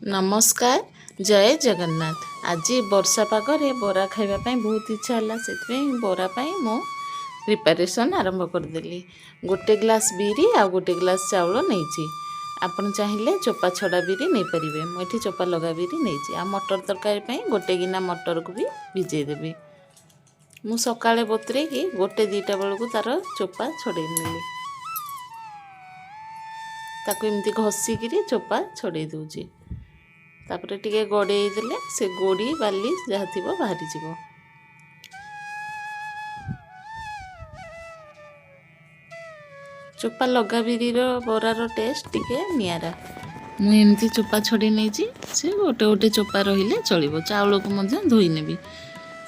ନମସ୍କାର, ଜୟ ଜଗନ୍ନାଥ। ଆଜି ବର୍ଷା ପାଗରେ ବରା ଖାଇବା ପାଇଁ ବହୁତ ଇଚ୍ଛା ହେଲା। ସେଥିପାଇଁ ବରା ପାଇଁ ମୁଁ ପ୍ରିପାରେସନ୍ ଆରମ୍ଭ କରିଦେଲି। ଗୋଟେ ଗ୍ଲାସ୍ ବିରି ଆଉ ଗୋଟେ ଗ୍ଲାସ୍ ଚାଉଳ ନେଇଛି। ଆପଣ ଚାହିଁଲେ ଚୋପା ଛଡ଼ା ବିରି ନେଇପାରିବେ। ମୁଁ ଏଠି ଚୋପା ଲଗା ବିରି ନେଇଛି। ଆଉ ମଟର ତରକାରୀ ପାଇଁ ଗୋଟେ ଗିନା ମଟରକୁ ବି ଭିଜେଇ ଦେବି। ମୁଁ ସକାଳେ ବତୁରେଇକି ଗୋଟେ ଦୁଇଟା ବେଳକୁ ତା'ର ଚୋପା ଛଡ଼େଇ ନେଲି। ତାକୁ ଏମିତି ଘଷିକିରି ଚୋପା ଛଡ଼େଇ ଦେଉଛି। ତାପରେ ଟିକେ ଗଡ଼େଇ ଦେଲେ ସେ ଗୋଡ଼ି ବାଲି ଯାହା ଥିବ ବାହାରିଯିବ। ଚୋପା ଲଗା ବିରିର ବରାର ଟେଷ୍ଟ ଟିକେ ନିଆରା। ମୁଁ ଏମିତି ଚୋପା ଛଡ଼େଇ ନେଇଛି। ସେ ଗୋଟେ ଗୋଟେ ଚୋପା ରହିଲେ ଚଳିବ। ଚାଉଳକୁ ମଧ୍ୟ ଧୋଇ ନେବି।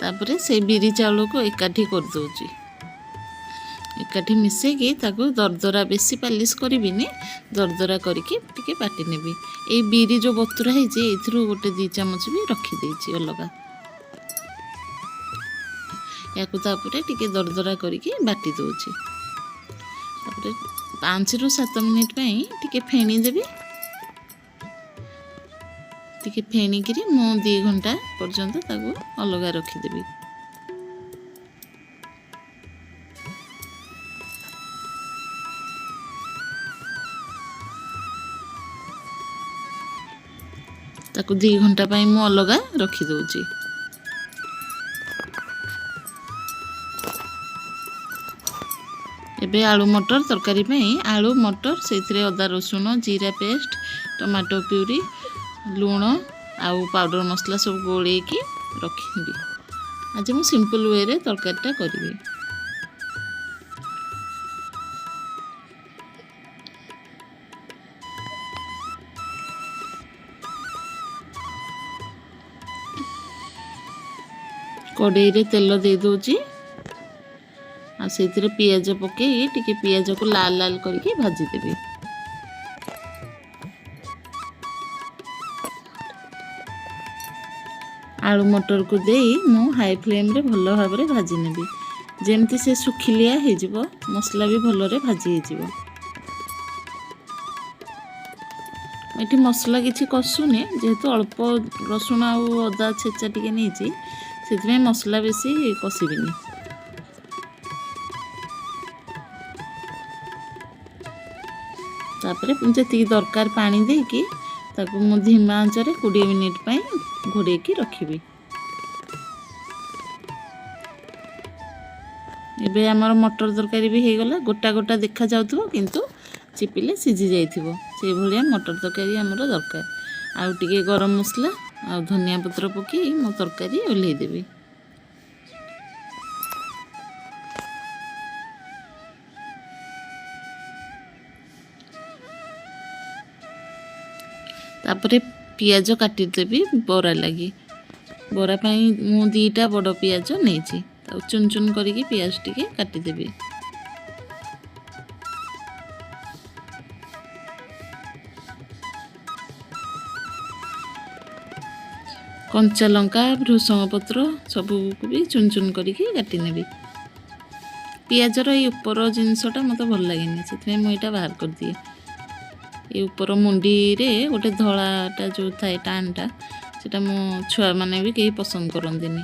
ତାପରେ ସେଇ ବିରି ଚାଉଳକୁ ଏକାଠି କରିଦେଉଛି। ଏକାଠି ମିଶାଇକି ତାକୁ ଦରଦରା, ବେଶୀ ପାଲିସ୍ କରିବିନି, ଦରଦରା କରିକି ଟିକେ ବାଟି ନେବି। ଏଇ ବିରି ଯେଉଁ ବତୁରା ହେଇଛି, ଏଇଥିରୁ ଗୋଟେ 2 ଚାମଚ ବି ରଖିଦେଇଛି ଅଲଗା। ୟାକୁ ତାପରେ ଟିକେ ଦରଦରା କରିକି ବାଟି ଦେଉଛି। ତାପରେ 5ରୁ 7 ମିନିଟ୍ ପାଇଁ ଟିକେ ଫେଣି ଦେବି। ଟିକେ ଫେଣିକିରି ମୁଁ 2 ଘଣ୍ଟା ପର୍ଯ୍ୟନ୍ତ ତାକୁ ଅଲଗା ରଖିଦେବି। ତାକୁ 2 ଘଣ୍ଟା ପାଇଁ ମୁଁ ଅଲଗା ରଖିଦେଉଛି। ଏବେ ଆଳୁ ମଟର ତରକାରୀ ପାଇଁ ଆଳୁ, ମଟର, ସେଇଥିରେ ଅଦା, ରସୁଣ, ଜିରା ପେଷ୍ଟ, ଟମାଟୋ ପ୍ୟୁରି, ଲୁଣ ଆଉ ପାଉଡ଼ର ମସଲା ସବୁ ଗୋଳେଇକି ରଖିବି। ଆଜି ମୁଁ ସିମ୍ପଲ୍ ୱେରେ ତରକାରୀଟା କରିବି। କଡ଼େଇରେ ତେଲ ଦେଇଦେଉଛି ଆଉ ସେଇଥିରେ ପିଆଜ ପକେଇ ଟିକେ ପିଆଜକୁ ଲାଲ ଲାଲ କରିକି ଭାଜିଦେବି। ଆଳୁ ମଟରକୁ ଦେଇ ମୁଁ ହାଇ ଫ୍ଲେମ୍ରେ ଭଲ ଭାବରେ ଭାଜି ନେବି, ଯେମିତି ସେ ଶୁଖିଲିଆ ହେଇଯିବ, ମସଲା ବି ଭଲରେ ଭାଜି ହେଇଯିବ। ଏଠି ମସଲା କିଛି କଷୁନି, ଯେହେତୁ ଅଳ୍ପ ରସୁଣ ଆଉ ଅଦା ଛେଚା ଟିକେ ନେଇଛି, ସେଥିପାଇଁ ମସଲା ବେଶୀ କଷିବିନି। ତାପରେ ଯେତିକି ଦରକାର ପାଣି ଦେଇକି ତାକୁ ମୁଁ ଧିମା ଆଞ୍ଚରେ 20 ମିନିଟ୍ ପାଇଁ ଘୋଡ଼େଇକି ରଖିବି। ଏବେ ଆମର ମଟର ତରକାରୀ ବି ହେଇଗଲା। ଗୋଟା ଗୋଟା ଦେଖାଯାଉଥିବ, କିନ୍ତୁ ଚିପିଲେ ସିଝି ଯାଇଥିବ। ସେଇଭଳିଆ ମଟର ତରକାରୀ ଆମର ଦରକାର। ଆଉ ଟିକେ ଗରମ ମସଲା ଆଉ ଧନିଆ ପତ୍ର ପକାଇ ମୁଁ ତରକାରୀ ଓହ୍ଲେଇ ଦେବି। ତାପରେ ପିଆଜ କାଟିଦେବି ବରା ଲାଗି। ବରା ପାଇଁ ମୁଁ 2ଟା ବଡ଼ ପିଆଜ ନେଇଛି। ତାକୁ ଚୁନ ଚୁନ କରିକି ପିଆଜ ଟିକେ କାଟିଦେବି। କଞ୍ଚା ଲଙ୍କା, ଭୃସଙ୍ଗ ପତ୍ର ସବୁକୁ ବି ଚୁନ ଚୁନ କରିକି କାଟି ନେବି। ପିଆଜର ଏଇ ଉପର ଜିନିଷଟା ମୋତେ ଭଲ ଲାଗେନି, ସେଥିପାଇଁ ମୁଁ ଏଇଟା ବାହାର କରିଦିଏ। ଏଇ ଉପର ମୁଣ୍ଡିରେ ଗୋଟେ ଧଳାଟା ଯେଉଁ ଥାଏ ଟାଣଟା, ସେଟା ମୋ ଛୁଆମାନେ ବି କେହି ପସନ୍ଦ କରନ୍ତିନି।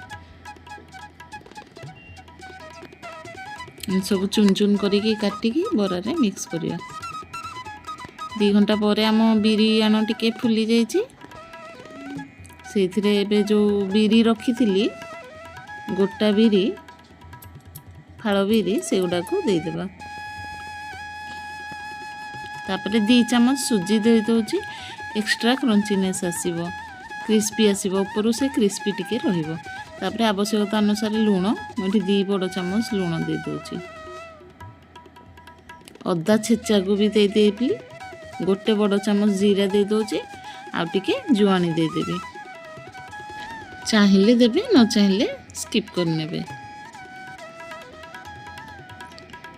ଏମିତି ସବୁ ଚୁନ ଚୁନ କରିକି କାଟିକି ବରାରେ ମିକ୍ସ କରିବା। 2 ଘଣ୍ଟା ପରେ ଆମ ବିରି ଆଣ ଟିକେ ଫୁଲି ଯାଇଛି। ସେଇଥିରେ ଏବେ ଯେଉଁ ବିରି ରଖିଥିଲି, ଗୋଟା ବିରି, ଫାଳ ବିରି, ସେଗୁଡ଼ାକୁ ଦେଇଦେବା। ତାପରେ 2 ଚାମଚ ସୁଜି ଦେଇଦେଉଛି। ଏକ୍ସଟ୍ରା କ୍ରଞ୍ଚିନେସ୍ ଆସିବ, କ୍ରିସ୍ପି ଆସିବ, ଉପରୁ ସେ କ୍ରିସ୍ପି ଟିକେ ରହିବ। ତାପରେ ଆବଶ୍ୟକତା ଅନୁସାରେ ଲୁଣ, ମୁଁ ଏଠି 2 ବଡ଼ ଚାମଚ ଲୁଣ ଦେଇଦେଉଛି। ଅଦା ଛେଚାକୁ ବି ଦେଇଦେଇଥିଲି। ଗୋଟେ ବଡ଼ ଚାମଚ ଜିରା ଦେଇଦେଉଛି ଆଉ ଟିକେ ଜୁଆଣି ଦେଇଦେବି। ଚାହିଁଲେ ଦେବେ, ନ ଚାହିଁଲେ ସ୍କିପ୍ କରିନେବେ।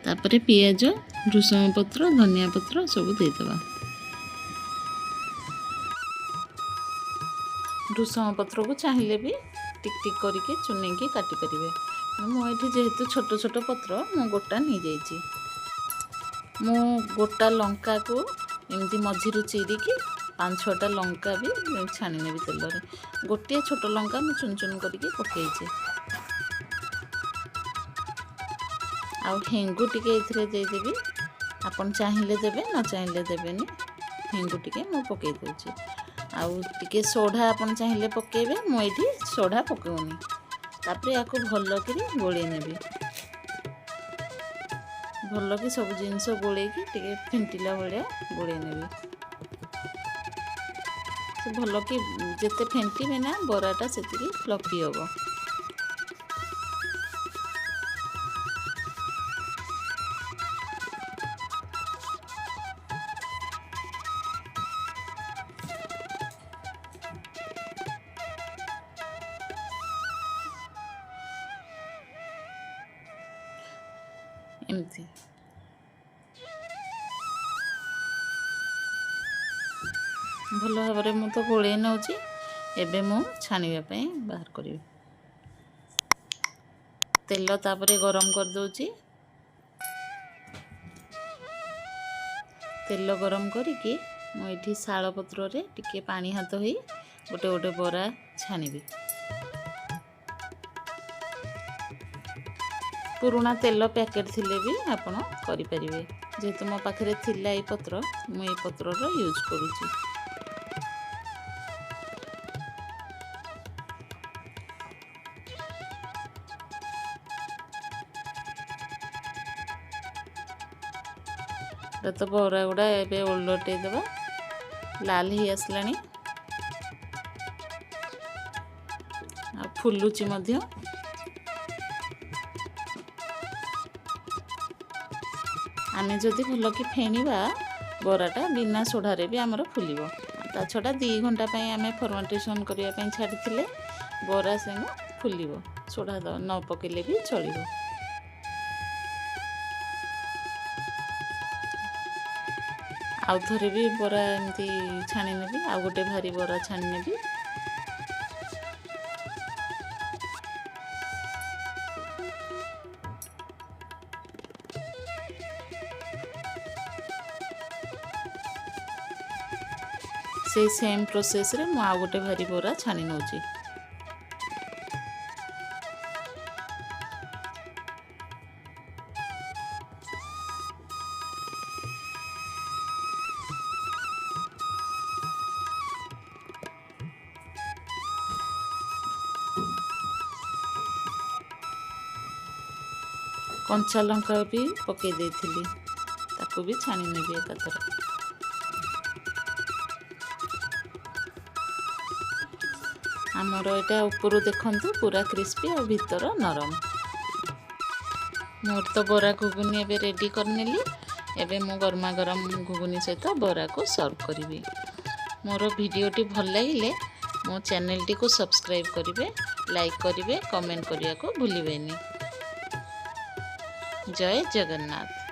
ତାପରେ ପିଆଜ, ଭୃସଙ୍ଗ ପତ୍ର, ଧନିଆ ପତ୍ର ସବୁ ଦେଇଦେବା। ଭୃସଙ୍ଗ ପତ୍ରକୁ ଚାହିଁଲେ ବି ଟିକ୍ ଟିକ୍ କରିକି ଚୁନେଇକି କାଟିପାରିବେ। ମୁଁ ଏଠି ଯେହେତୁ ଛୋଟ ଛୋଟ ପତ୍ର, ମୁଁ ଗୋଟା ନେଇଯାଇଛି। ମୁଁ ଗୋଟା ଲଙ୍କାକୁ ଏମିତି ମଝିରୁ ଚିରିକି 5-6ଟା ଲଙ୍କା ବି ଛାଣି ନେବି ତେଲରେ। ଗୋଟିଏ ଛୋଟ ଲଙ୍କା ମୁଁ ଚୁନ ଚୁନ କରିକି ପକେଇଛି। ଆଉ ହେଙ୍ଗୁ ଟିକେ ଏଥିରେ ଦେଇଦେବି, ଆପଣ ଚାହିଁଲେ ଦେବେ, ନ ଚାହିଁଲେ ଦେବେନି। ହେଙ୍ଗୁ ଟିକେ ମୁଁ ପକେଇ ଦେଉଛି। ଆଉ ଟିକେ ସୋଢ଼ା ଆପଣ ଚାହିଁଲେ ପକେଇବେ, ମୁଁ ଏଇଠି ସୋଢ଼ା ପକାଉନି। ତାପରେ ୟାକୁ ଭଲକିରି ଗୋଳେଇ ନେବି। ଭଲକି ସବୁ ଜିନିଷ ଗୋଳେଇକି ଟିକେ ଫେଣ୍ଟିଲା ଭଳିଆ ଗୋଳେଇ ନେବି। ସେ ଭଲକି ଯେତେ ଫେଣ୍ଟିବେ ନା ବରାଟା ସେତିକି ଫ୍ଲଫି ହେବ। ଏମିତି ଭଲ ଭାବରେ ମୁଁ ତ ଗୋଳେଇ ନେଉଛି। ଏବେ ମୁଁ ଛାଣିବା ପାଇଁ ବାହାର କରିବି। ତେଲ ତାପରେ ଗରମ କରିଦେଉଛି। ତେଲ ଗରମ କରିକି ମୁଁ ଏଇଠି ଶାଳ ପତ୍ରରେ ଟିକେ ପାଣି ହାତ ହେଇ ଗୋଟେ ଗୋଟେ ବରା ଛାଣିବି। ପୁରୁଣା ତେଲ ପ୍ୟାକେଟ୍ ଥିଲେ ବି ଆପଣ କରିପାରିବେ। ଯେହେତୁ ମୋ ପାଖରେ ଥିଲା ଏଇ ପତ୍ର, ମୁଁ ଏଇ ପତ୍ରର ୟୁଜ୍ କରୁଛି। ଏଟା ତ ବରା ଗୁଡ଼ା ଏବେ ଓଲଟେଇ ଦେବା, ଲାଲ ହେଇ ଆସିଲାଣି ଆଉ ଫୁଲୁଛି ମଧ୍ୟ। ଆମେ ଯଦି ଭଲକି ଫେଣିବା ବରାଟା ବିନା ସୋଢ଼ାରେ ବି ଆମର ଫୁଲିବ। ତା ଛଡ଼ା 2 ଘଣ୍ଟା ପାଇଁ ଆମେ ଫର୍ମେଣ୍ଟେସନ୍ କରିବା ପାଇଁ ଛାଡ଼ିଥିଲେ ବରା ସେଣୁ ଫୁଲିବ, ସୋଢ଼ା ନ ପକେଇଲେ ବି ଚଳିବ। ଆଉ ଥରେ ବି ବରା ଏମିତି ଛାଣି ନେବି, ଆଉ ଗୋଟେ ଭାରି ବରା ଛାଣି ନେବି। ସେଇ ସେମ୍ ପ୍ରୋସେସ୍ରେ ମୁଁ ଆଉ ଗୋଟେ ଭାରି ବରା ଛାଣି ନେଉଛି। କଞ୍ଚା ଲଙ୍କା ବି ପକେଇ ଦେଇଥିଲି, ତାକୁ ବି ଛାଣି ନେବି ଏକାଥରେ। ଆମର ଏଇଟା ଉପରୁ ଦେଖନ୍ତୁ ପୁରା କ୍ରିସ୍ପି ଆଉ ଭିତର ନରମ। ମୋର ତ ବରା ଘୁଗୁନି ଏବେ ରେଡ଼ି କରିନେଲି। ଏବେ ମୁଁ ଗରମା ଗରମ ଘୁଗୁନି ସହିତ ବରାକୁ ସର୍ଭ କରିବି। ମୋର ଭିଡ଼ିଓଟି ଭଲ ଲାଗିଲେ ମୋ ଚ୍ୟାନେଲଟିକୁ ସବସ୍କ୍ରାଇବ୍ କରିବେ, ଲାଇକ୍ କରିବେ, କମେଣ୍ଟ କରିବାକୁ ଭୁଲିବେନି। ଜୟ ଜଗନ୍ନାଥ।